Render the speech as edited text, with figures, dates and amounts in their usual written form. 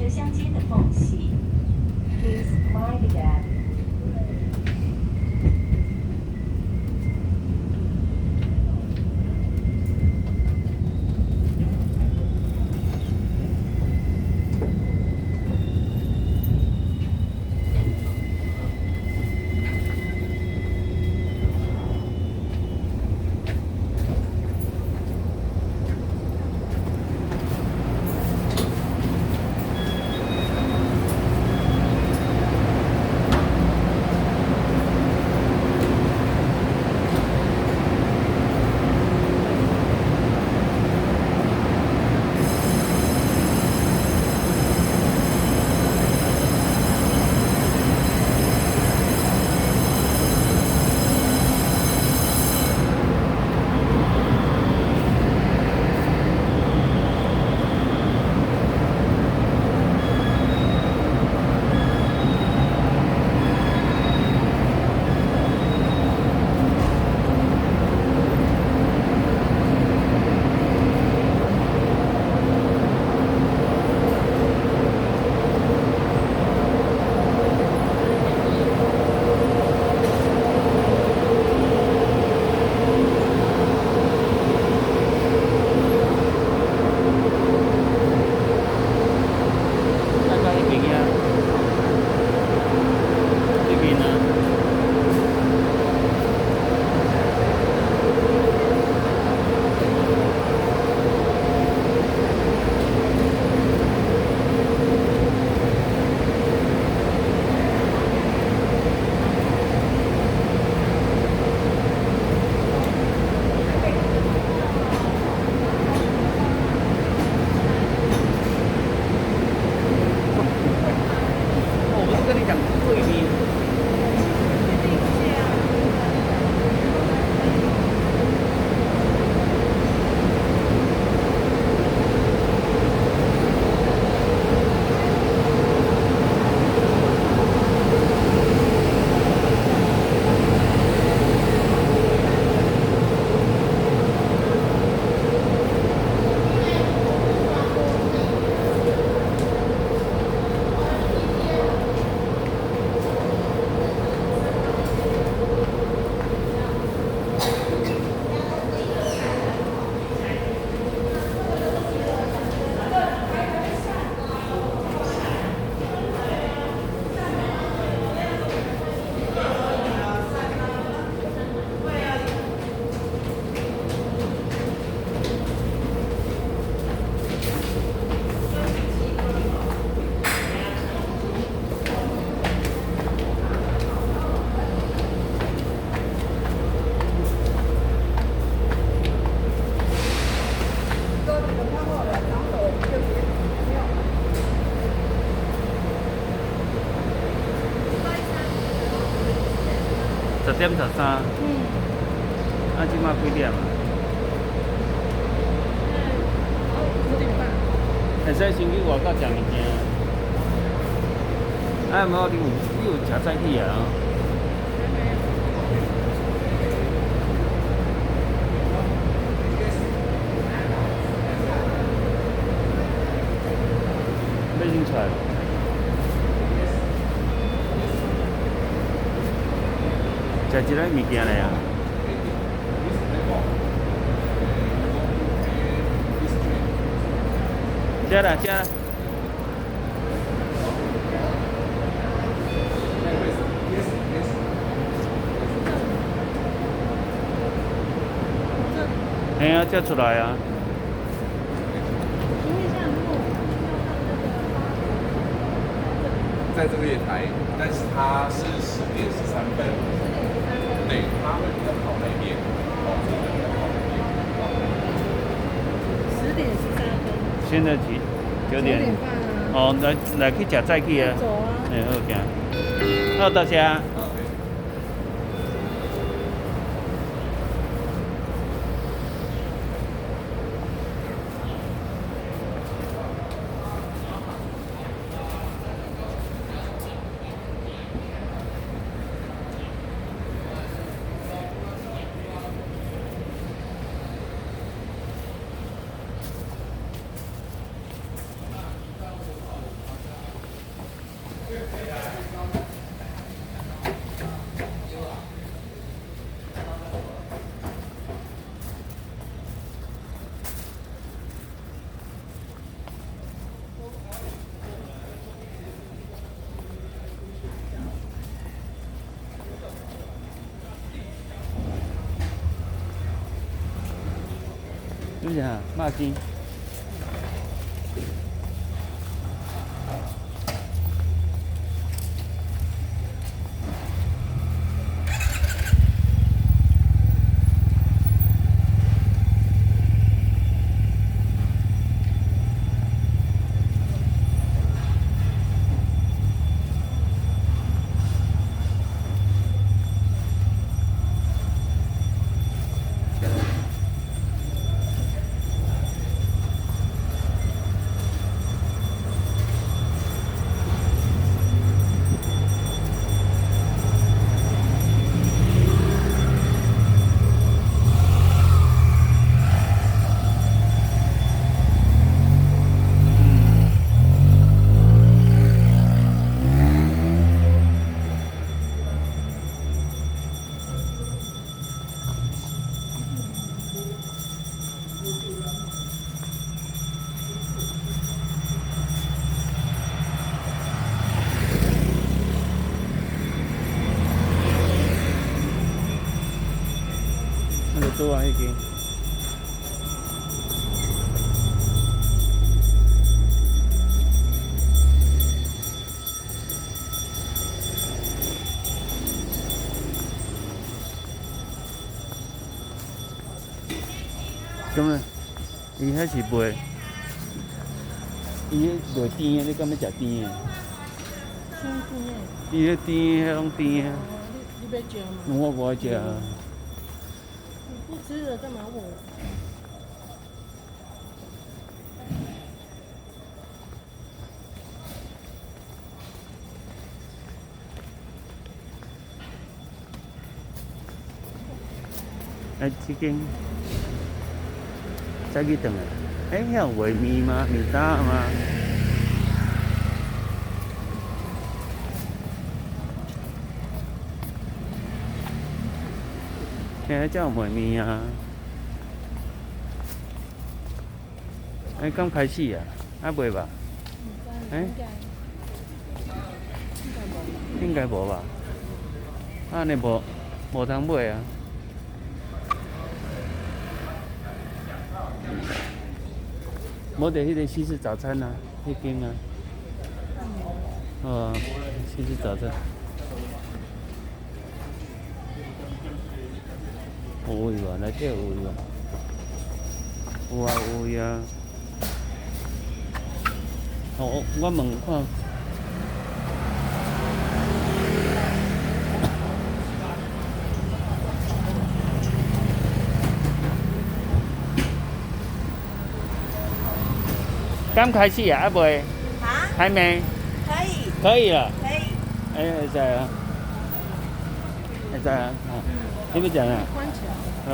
車廂間的縫隙。Please mind the gap. 咱到彼邊遐，這邊啊。我不是跟你講對面。10點13。啊，這馬幾點啊？ 9點半。會使先去外口食物件。啊，毋過你有食早起啊？欲先出來。食一个物件來啊！食啦食啦。嘿啊，才出來啊。請問一下，如果我們要到那個在這個月台，但是它是10點13分，對，它會比較靠那邊，哦，這個比較靠那邊。 10點13分。現在幾？九點。 9點半啊。哦，來來去食早起啊。走啊。欸，好行。好，多謝。是啥？肉羹。那个桌啊，彼间。咁啊，伊彼是賣，伊彼賣甜的，你敢欲食甜的？啥甜的？伊彼甜的，彼攏甜的。哦，你欲食嗎？我無愛食啊。你不吃的幹嘛問我？哎，這間早起轉來，欸，遐有賣麵嗎？麵搭嗎？嘿，遮有賣麵啊！欸，敢開始啊？還未吧？欸，應該無吧？按呢無通買啊！無佇彼個西式早餐啊，彼間啊。哦，西式早餐。有位無？內底有位無？有啊，有位啊。哦，我問看。剛開始啊，還未？啊？還沒？可以。可以了。可以。欸，會使啊，會使啊，你欲食啥？關起來。好。